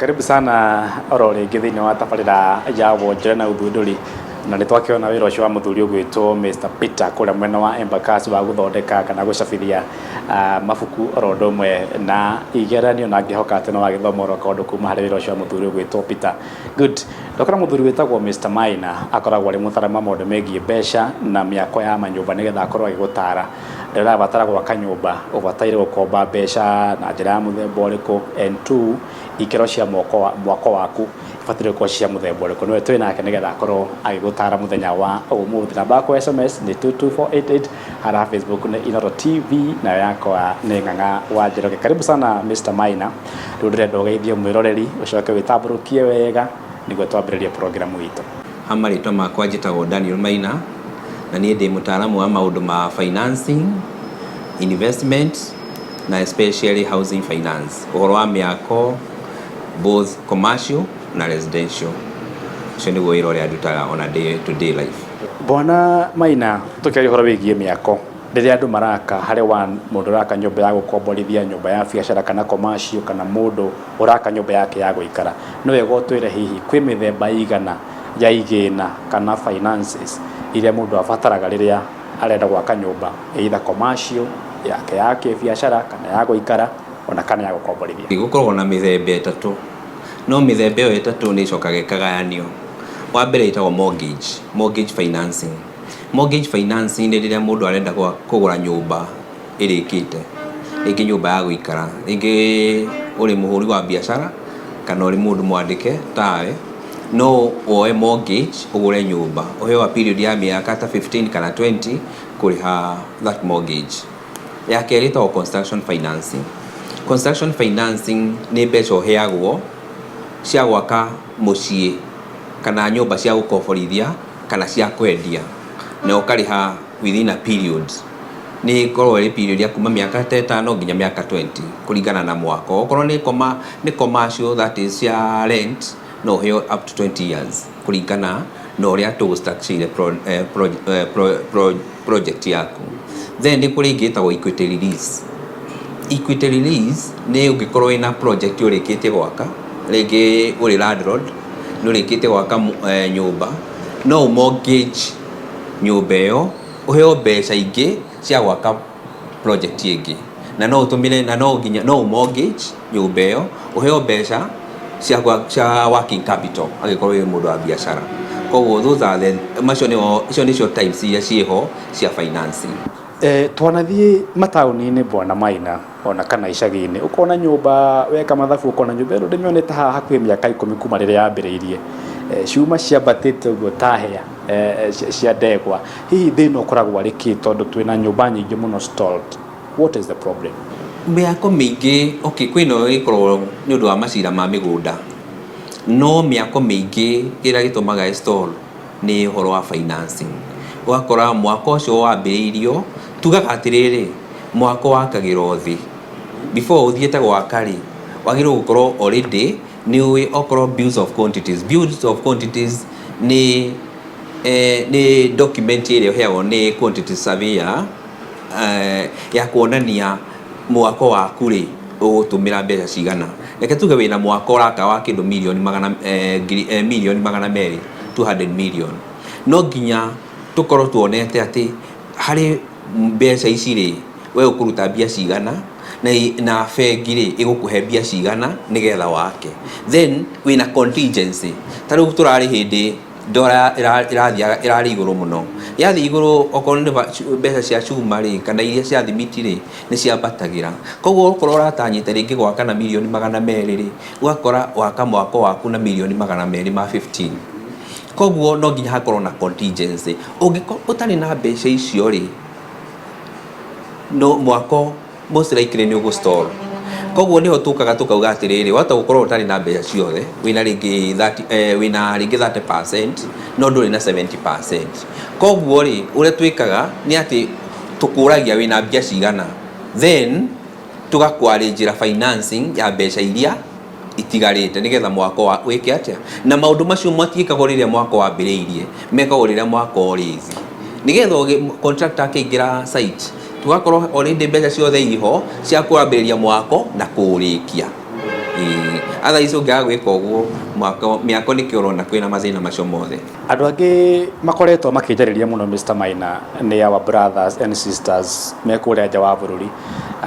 Karibu sana oro rĩngĩ thĩinĩ wa tabarĩra ya wonjore na ũthundũri, na nĩ twakĩona wĩra ũcio wa mũthuri ũgwĩtwo Mr Peter kũrĩa mwena wa Embakasi wa gũthondeka kana gũcabithia mabuku oro ũndũ ũmwe na igeranio, na ngĩhoka atĩ no wagĩthoma oro kaũndũ kuma harĩ wĩra ũcio wa mũthuri ũgwĩtwo Peter. Good. Ndokora mũthuri wĩtagwo Mr Maina, akoragwo arĩ mũtaaramu wa maũndũ megiĩ mbeca na mĩako ya manyũmba, nĩgetha akorwo agĩgũtara rĩrĩa ũrabatara gwaka nyũmba, ũbataire gũkomba mbeca na njĩra ya mũthemba ũrĩkũ, and two, ikĩro cia mwako waku ibataire gũkorwo cia mũthemba ũrĩkũ. Nĩwe twĩ nake nĩgetha akorwo agĩgũtara mũthenya wa ũmũthĩ. Namba yakwa SMS nĩ 22488, harĩa Facebook nĩ Inooro TV, nayo yakwa nĩ Ng'ang'a wa Njoroge. Karibu sana, Mr Maina. Rĩu ndĩrenda ũgeithie mwĩroreri, ũcoke wĩtambũrũkie wega nĩguo twambĩrĩrie programu itũ. Ha marĩtwa makwa njĩtagwo Daniel Maina, na niĩ ndĩ mũtaaramu wa maũndũ ma financing, investment na especially housing finance, ũhoro wa mĩako, both commercial na residential. Ũcio nĩguo wĩra ũrĩa ndutaga on a day to day life. Bwana Maina, tũkĩaria ũhoro wĩgiĩ mĩako, rĩrĩa andũ maraka, harĩ one mũndũ ũraka nyũmba ya gũkomborithia, nyũmba ya biacara kana commercial, kana mũndũ ũraka nyũmba yake ya gũikara, nĩ wega ũtwĩre hihi kwĩ mĩthemba igana ya igĩna kana finances iria mũndũ abataraga rĩrĩa arenda gwaka nyũmba, either commercial yake ya kĩbiacara kana ya gũikara, ona kana ya gũkomborithia. Gũkoragwo na mĩthemba ĩtatũ, no mĩthemba ĩyo ĩtatũ nĩ ĩcokaga ĩkagayanio. Wa mbere ĩtagwo mortgage financing. Mortgage financing nĩ rĩrĩa mũndũ arenda kũgũra nyũmba ĩrĩkĩte, rĩngĩ nyũmba ya gũikara, rĩngĩ ũrĩ mũhũri wa biacara kana ũrĩ mũndũ mwandĩke tawe, no woe mortgage ũgũre nyũmba, ũheo period ya mĩaka ta 15 kana 20 kũrĩha that mortgage. Ya kerĩ ĩtagwo construction financing. Construction financing nĩ mbeca ũheagwo cia gwaka mũciĩ kana nyũmba cia gũkomborithia kana cia kwendia, na ũkarĩha within a period. Nĩ ĩkoragwo ĩrĩ period ya kuma mĩaka ta 5 nginya mĩaka 20 kũringana na mwako. Okorwo nĩ commercial, that is cia rent, no ũheo up to 20 years kũringana na ũrĩa tũgũ structure project yaku. Then nĩ kũrĩ ĩngĩ ĩtagwo equity release. Equity release nĩ ũngĩkorwo wĩna project ũrĩkĩtie gwaka, rĩngĩ ũrĩ landlord, nĩ ũrĩkĩtie gwaka nyũmba, no mortgage nyũmba ĩyo, ũheo mbeca ingĩ cia gwaka project ĩngĩ, na no ũtũmĩre na no nginya no mortgage nyũmba ĩyo, ũheo mbeca cia working capital angĩkorwo wĩ mũndũ wa biacara. Koguo those are the macio nĩo, icio nĩcio types iria ciĩho cia financing. Twanathiĩ mataũni-inĩ, bwana Maina, ona kana icagi-inĩ, ũkona nyũmba, weka mathabu ũkona nyũmba ĩno ndĩmĩonete haha hakuhĩ mĩaka 10 kuma rĩrĩa yambĩrĩirie, ciuma ciambatĩte ũguo ta hĩa cia ndegwa. Hihi thĩna ũkoragwo arĩ kĩ, tondũ twĩna nyũmba nyingĩ mũno stalled? What is the problem? Mĩako mĩingĩ, okay, kwĩno ĩkoragwo nĩ ũndũ wa macira ma mĩgũnda, no mĩako mĩingĩ kĩrĩa gĩtũmaga stall nĩ ũhoro wa financing. Ũgakora mwako ũcio wambĩrĩirio, tugaga atĩrĩrĩ, mwako wakagĩrwo thĩ. Before ũthiĩte gwaka rĩ, wagĩrĩirwo gũkorwo already nĩ ũĩ okorwo bills of quantities. Bills of quantities nĩ document ĩrĩa ũheagwo nĩ quantity surveyor ya kuonania mwako waku rĩ ũgũtũmĩra mbeca cigana. Reke tuge wĩna mwako ũraka wa kĩndũ mirioni magana ngiri mirioni 200, 200 million, no nginya tũkorwo tuonete atĩ harĩ mbeca ici rĩ, we ũkũruta mbia cigana na bengi rĩ ĩgũkũhe mbia cigana nĩgetha wake. Then wĩna contingency. Ta rĩu tũrarĩ hĩndĩ ndora ĩrathiaga ĩrarĩ igũrũ mũno, yathiĩ igũrũ, okorwo nĩ mbeca cia cuma rĩ kana iria cia thimiti rĩ, nĩ ciambatagĩra. Koguo okorwo ũratanyĩte rĩngĩ gwaka na mirioni 200 rĩ, ũgakora waka mwako waku na mirioni 215. Koguo no nginya hakorwo na contingency. Ũngĩkorwo ũtarĩ na mbeca icio rĩ, no mwako most likely nĩ ũgũ stall. Koguo nĩho tũkaga tũkauga atĩrĩrĩ, wahota gũkorwo ũtarĩ na mbeca ciothe, wĩna rĩngĩ 30, wĩna rĩngĩ 30% no ndũrĩ na 70%. Koguo rĩ, ũrĩa twĩkaga nĩ atĩ tũkũragia wĩna mbia cigana, then tũgakwarĩnjĩra financing ya mbeca iria itigarĩte nĩgetha mwako wa wĩke atĩa. Na maũndũ macio matiĩkagwo rĩrĩa mwako wambĩrĩirie, mekagwo rĩrĩa mwako ũrĩ thĩ, nĩgetha contractor akĩingĩra site tũgakorwo already mbeca ciothe iho cia kwambĩrĩria mwako na kũũrĩkia. Ĩĩ, otherwise ũngĩaga gwĩka ũguo, mwako mĩako nĩkĩo ũrona kwĩna mathĩna macio mothe. Andũ angĩ makoretwo makĩnjarĩria mũno, Mr Maina, nĩ our brothers and sisters me kũrĩa nja wa bũrũri.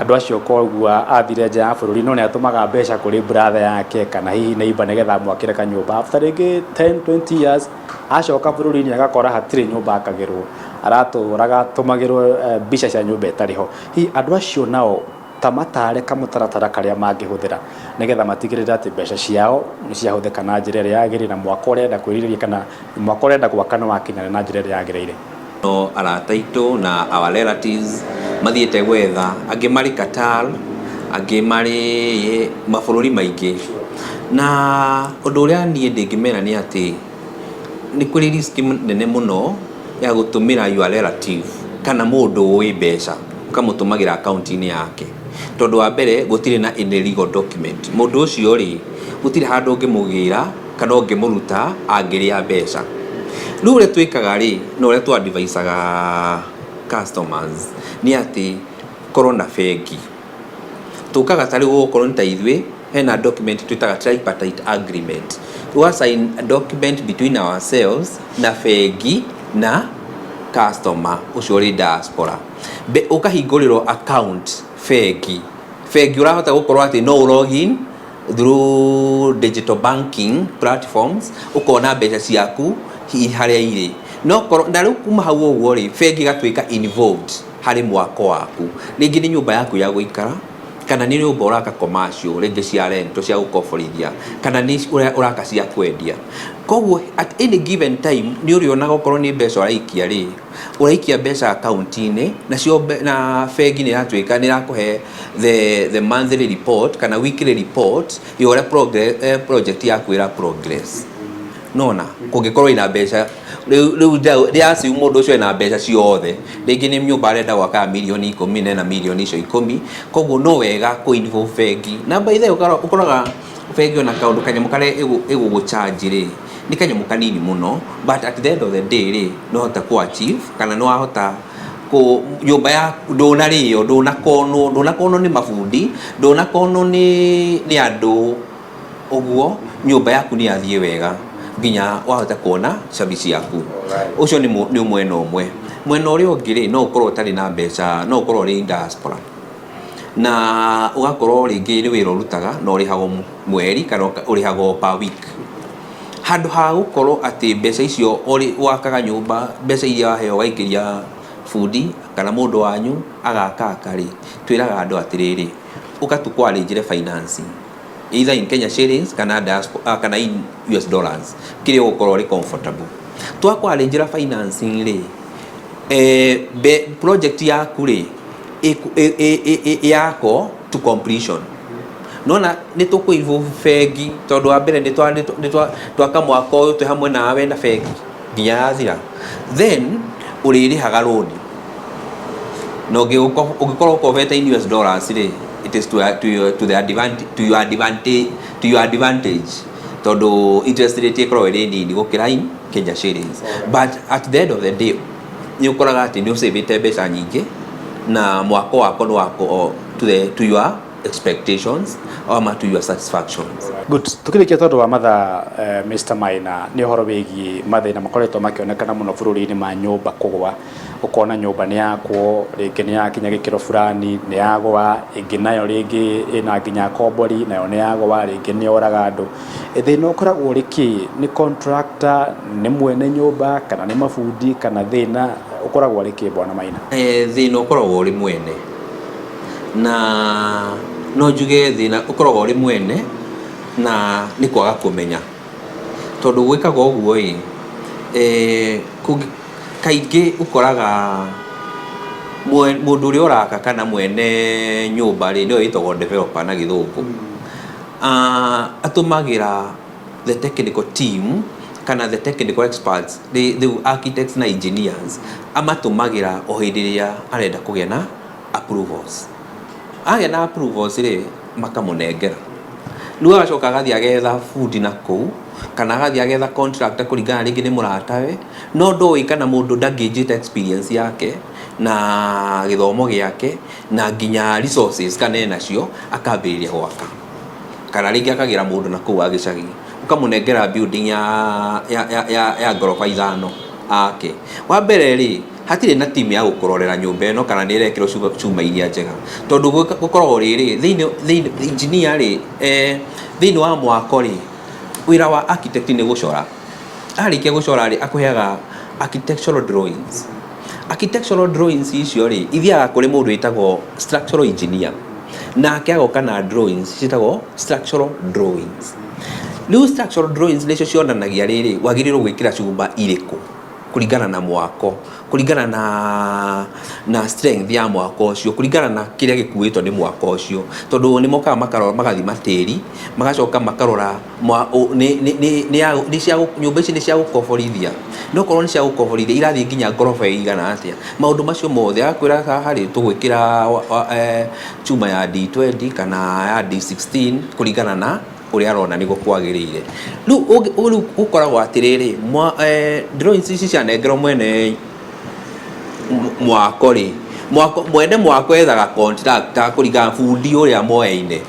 Andũ acio koguo athire nja ya bũrũri, no nĩ atũmaga mbeca kũrĩ brother yake kana hihi neighbor nĩgetha amwakĩre kanyũmba. After rĩngĩ 10 20 years, acoka bũrũri-inĩ agakora hatirĩ nyũmba akagĩrwo, aratũraga atũmagĩrwo mbica cia nyũmba ĩtarĩ ho. Hihi andũ acio nao ta matare kamũtaratara karĩa mangĩhũthĩra nĩgetha matigĩrĩre atĩ mbeca ciao nĩ ciahũthĩka na njĩra ĩrĩa yagĩrĩire, na mwaka ũrenda kwĩrirĩria kana mwaka ũrenda gwaka nĩ wakinyana na njĩra ĩrĩa yagĩrĩire? No arata aitũ na our relatives mathiĩte gwetha, angĩ marĩ Qatar, angĩ marĩ mabũrũri maingĩ, na ũndũ ũrĩa niĩ ndĩngĩmera nĩ atĩ nĩ kũrĩ risk nene mũno ya gũtũmĩra your relative kana mũndũ ũĩ mbeca ũkamũtũmagĩra akaunti-inĩ yake, tondũ wa mbere gũtirĩ na any legal document. Mũndũ ũcio rĩ, gũtirĩ handũ ũngĩmũgĩra kana ũngĩmũruta angĩrĩa mbeca. Rĩu ũrĩa twĩkaga rĩ, na ũrĩa tũ advisaga customers nĩ atĩ korwo na bengi tũkaga ta rĩu okorwo nĩ ta ithuĩ, hena document twĩtaga tripartite agreement. Twa sign a document between ourselves na bengi na customer ũcio ũrĩ diaspora. Ũkahingũrĩrwo account bengi, bengi ũrahota gũkorwo atĩ no login through digital banking platforms, ũkona mbeca ciaku harĩa irĩ. No korwo na rĩu kuma hau ũguo rĩ, bengi ĩgatuĩka involved harĩ mwako waku, rĩngĩ nĩ nyũmba yaku ya gũikara kana nĩ nyũmba ũraka commercial, rĩngĩ cia rental cia gũkomborithia, kana nĩ ũraka cia kwendia. Koguo at any given time nĩ ũrĩonaga okorwo nĩ mbeca ũraikia rĩ, ũraikia mbeca akaunti-inĩ nacio, na bengi nĩ ĩratuĩka nĩ ĩrakũhe the monthly report kana weekly report ya ũrĩa project yaku ĩra progress. Nona kũngĩkorwo ina mbeca rĩu ndĩraciu mũndũ ũcio ena mbeca ciothe, rĩngĩ nĩ nyũmba arenda gwaka ya mirioni 10 na ena mirioni icio 10, koguo no wega kũ involve bengi. Na by the way, ũkoraga bengi ona kaũndũ kanyamũ karĩa ĩgũgũcharge rĩ, nĩ kanyamũ kanini mũno, but at the end of the day rĩ, no hota kũ achieve kana nĩ wahota kũ nyũmba yaku ndũnarĩo, ndũnakonwo nĩ mabundi, ndũnakonwo nĩ andũ ũguo, nyũmba yaku nĩ yathiĩ wega nginya wahota kuona cabi ciaku. Ũcio nĩ mwena ũmwe. Mwena ũrĩa ũngĩ rĩ, no ũkorwo ũtarĩ na mbeca, no ũkorwo ũrĩ diaspora na ũgakorwo rĩngĩ nĩ wĩra ũrutaga na ũrĩhagwo mweri kana ũrĩhagwo per week. Handũ ha gũkorwo atĩ mbeca icio wakaga nyũmba, mbeca iria waheo ũgaikĩria bundi kana mũndũ wanyu agakaka rĩ, twĩraga andũ atĩrĩrĩ, ũka tũkwarĩnjĩre financing either in Kenya shillings kana diaspora, kana in US dollars, kĩrĩa ũgũkorwo ũrĩ comfortable. Twakwarĩnjĩra financing rĩ, project yaku rĩ yakwo to completion. Nona nĩ tũkũ involve bengi, tondũ wa mbere nĩ twaka mwaka ũyũ twĩ hamwe nawe na bengi nginya yathira, then ũrĩrĩhaga loan, na ũngĩkorwo ũkobete in US dollars rĩ, it is to, the advantage, to your advantage to your advantage tondũ interest rate ĩkoragwo ĩrĩ nini gũkĩra in Kenya shillings. But at the end of the day nĩ ũkoraga atĩ nĩ ũcĩvĩte mbeca nyingĩ na mwako wako nĩ wako to your expectations ama to your satisfactions. Good. Tukĩrĩkia, tondũ wa mathaa, Mr Maina, nĩ ũhoro wĩgiĩ mathĩna makoretwo makĩonekana mũno bũrũri-inĩ ma nyũmba kũgwa. Ũkona nyũmba nĩ yakwo, rĩngĩ nĩ yakinya gĩkĩro fulani nĩ yagwa, ĩngĩ nayo rĩngĩ ĩna nginya kombori nayo nĩ yagwa, rĩngĩ nĩ yoraga andũ. Thĩna ũkoragwo ũrĩ kĩ? Nĩ contractor, nĩ mwene nyũmba, kana nĩ mabundi, kana thĩna ũkoragwo ũrĩ kĩ, bwana Maina? Thĩna ũkoragwo ũrĩ mwene, na no njuge thĩna ũkoragwo ũrĩ mwene na nĩ kwaga kũmenya, tondũ gwĩkaga ũguo ĩ, kaingĩ ũkoraga mũndũ ũrĩa ũraka kana mwene nyũmba rĩ, nĩwe wĩtagwo developer na Gĩthũngũ, atũmagĩra the technical team kana the technical experts, rĩu architects na engineers, amatũmagĩra o hĩndĩ ĩrĩa arenda kũgĩa na approvals. Agĩa na approvals rĩ, makamũnengera, rĩu agacoka agathiĩ agetha bundi na kũu kana agathiĩ agetha contractor kũringana rĩngĩ nĩ mũratawe, no ndoĩ kana mũndũ ndangĩnjĩte experience yake na gĩthomo gĩake na nginya resources kana enacio, akambĩrĩria gwaka. Kana rĩngĩ akagĩra mũndũ na kũu wa gĩcagi, ũkamũnengera building ya ngoroba 5 ake. Wa mbere rĩ, hatirĩ na team ya gũkũrorera nyũmba ĩno kana nĩ ĩrekĩrwo cuma iria njega, tondũ gũkoragwo rĩrĩ thĩinĩ engineer rĩ, thĩinĩ wa mwako rĩ, wĩra wa architect nĩ gũcora. Arĩkia gũcora rĩ, akũheaga architectural drawings. Architectural drawings icio rĩ, ithiaga kũrĩ mũndũ wĩtagwo structural engineer, nake agoka na drawings ciĩtagwo structural drawings. Rĩu structural drawings nĩcio cionanagia rĩrĩ, wagĩrĩirwo gwĩkĩra cuma irĩkũ kũringana na mwako, kũringana na strength ya mwako ũcio, kũringana na kĩrĩa gĩkuĩtwo nĩ mwako ũcio, tondũ nĩ mokaga makarora, magathima tĩri, magacoka makarora nyũmba ici nĩ cia gũkoborithia, no korwo nĩ cia gũkoborithia irathiĩ nginya ngoroba ĩigana atĩa. Maũndũ macio mothe agakwĩra haha rĩ, tũgwĩkĩra chuma ya D20 kana ya D16 kũringana na ũrĩa arona nĩguo kwagĩrĩire. Rĩu gũkoragwo atĩrĩrĩ, drawings ici cianengerwo mwene mwako rĩ, mwene mwako ethaga contractor kũringana bundi ũrĩa moyaine,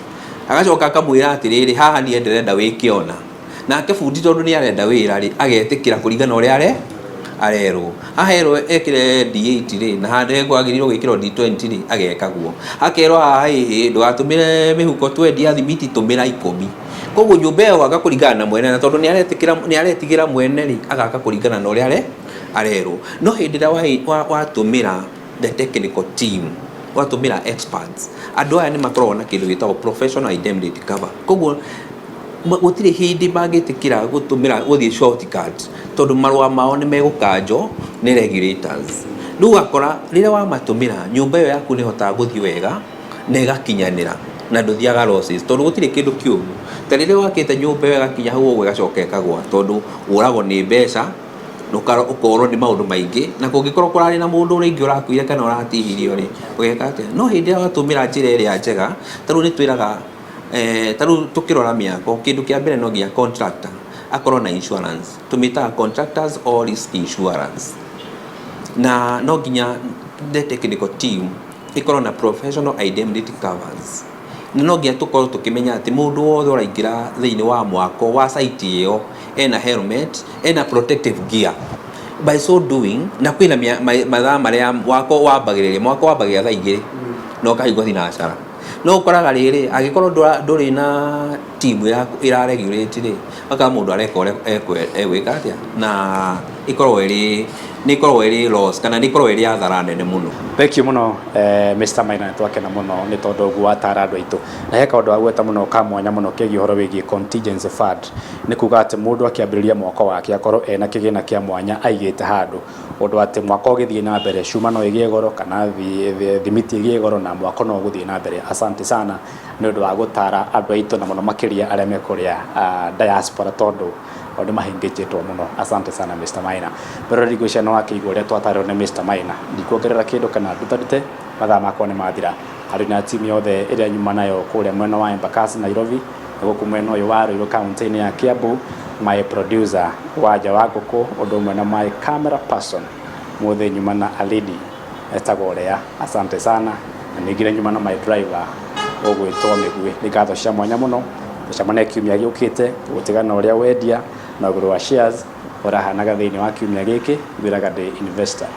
agacoka akamwĩra atĩrĩrĩ, haha niĩ ndĩrenda wĩke ũna. Nake bundi tondũ nĩ arenda wĩra rĩ, agetĩkĩra kũringana na ũrĩa arerwo. Haha erwo ekĩre D8 rĩ, na handũ kwagĩrĩirwo gwĩkĩrwo D20 rĩ, ageka guo. Akerwo haha ĩhĩ, ndũgatũmĩre mĩhuko 20 ya thimiti, tũmĩra 10. Koguo nyũmba ĩyo agaka kũringana na mwene, na tondũ nĩ aretigĩra mwene rĩ, agaka kũringana na ũrĩa arerwo. No hĩndĩ ĩrĩa watũmĩra the technical team, watũmĩra experts, andũ aya nĩ makoragwo na kĩndũ gĩtagwo professional indemnity cover. Koguo gũtirĩ hĩndĩ mangĩtĩkĩra gũtũmĩra gũthiĩ shortcut, tondũ marũa mao nĩ megũkanjwo nĩ regulators. Rĩu ũgakora rĩrĩa wamatũmĩra, nyũmba ĩyo yaku nĩ ĩhotaga gũthiĩ wega na ĩgakinyanĩra na ndũthiaga losses, tondũ gũtirĩ kĩndũ kĩũru ta rĩrĩa wakĩte nyũmba ĩyo ĩgakinya hau ũguo ĩgacoka ĩkagũa, tondũ ũragwo nĩ mbeca, ũkorwo nĩ maũndũ maingĩ, na kũngĩkorwo kũrarĩ na mũndũ rĩngĩ ũrakuire kana ũratihirio rĩ, ũgeka atĩa? No hĩndĩ ĩrĩa watũmĩra njĩra ĩrĩa njega, ta rĩu nĩ twĩraga, ta rĩu tũkĩrora mĩako, kĩndũ kĩa mbere no nginya contractor akorwo na insurance, tũmĩtaga contractors all risk insurance, na no nginya the technical team ĩkorwo na professional indemnity covers, na no nginya tũkorwo tũkĩmenya atĩ mũndũ wothe ũraingĩra thĩinĩ wa mwako wa site ĩyo ena helmet, ena protective gear. By so doing, na kwĩna mathaa marĩa wako wambagĩrĩria, mwako wambagĩrĩria thaa 2 na ũkahingwo thinacara. No ũkoraga rĩrĩ, angĩkorwo ndũrĩ na team ĩra regulate rĩ, ũgakora mũndũ areka ũrĩa egwĩka atĩa, na ĩkoragwo ĩrĩ nĩ ĩkoragwo ĩrĩ loss kana nĩ ĩkoragwo ĩrĩ athara nene mũno. Thank you mũno, Mr. Maina, nĩ twakena mũno nĩ tondũ ũguo watara andũ aitũ. Na he kaũndũ wagweta mũno ka mwanya mũno kegiĩ ũhoro wĩgiĩ contingency fund. Nĩ kuga atĩ mũndũ akĩambĩrĩria mwako wake akorwo ena kĩgĩna kĩa mwanya aigĩte handũ, ũndũ atĩ mwako ũgĩthiĩ na mbere, cuma no ĩgĩe goro kana thimiti ĩgĩe goro, na mwako no ũgũthiĩ na mbere. Asante sana nĩ ũndũ wa gũtara andũ aitũ, na mũno makĩria arĩa me kũrĩa diaspora, tondũ o nĩ mahĩngĩchĩtwo mũno. Asante sana, Mr. Maina. Mbere ngwĩciria nĩ wakĩigua ũrĩa twatarĩrwo nĩ Mr. Maina. Ndikuongerera kĩndũ kana ndutarute, mathaa makwa nĩ mathira. Harĩ na timu yothe ĩrĩa nyuma nayo kũrĩa mwena wa Embakasi Nairobi, na gũkũ mwena ũyũ wa Ruiru kaunti-inĩ ya Kiambu, my producer Wanja wa Ngũkũ, ũndũ ũmwe na my camera person mũthĩ nyuma na Alidi etagwo Lea. Asante sana. Na ningĩ nyuma na my driver ũgwĩtwo Mĩguĩ. Nĩ ngatho cia mwanya mũno. Tũcemanie kiumia gĩũkĩte gũtigana ũrĩa wendia na ũgũri wa shares ũrahanaga thĩinĩ wa kiumia gĩkĩ. Ngwĩraga ndĩ investor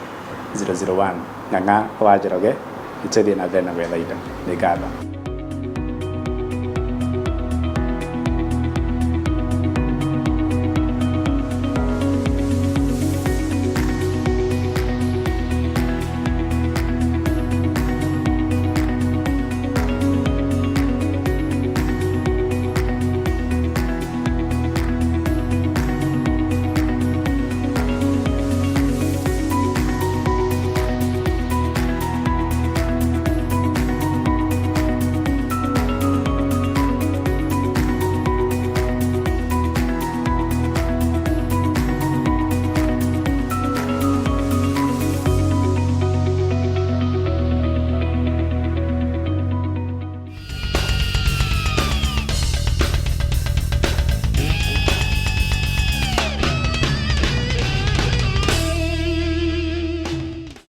001 Ng'ang'a wa Njoroge. Nĩtũthiĩ na mbere na gwetha indo. Nĩ ngatho.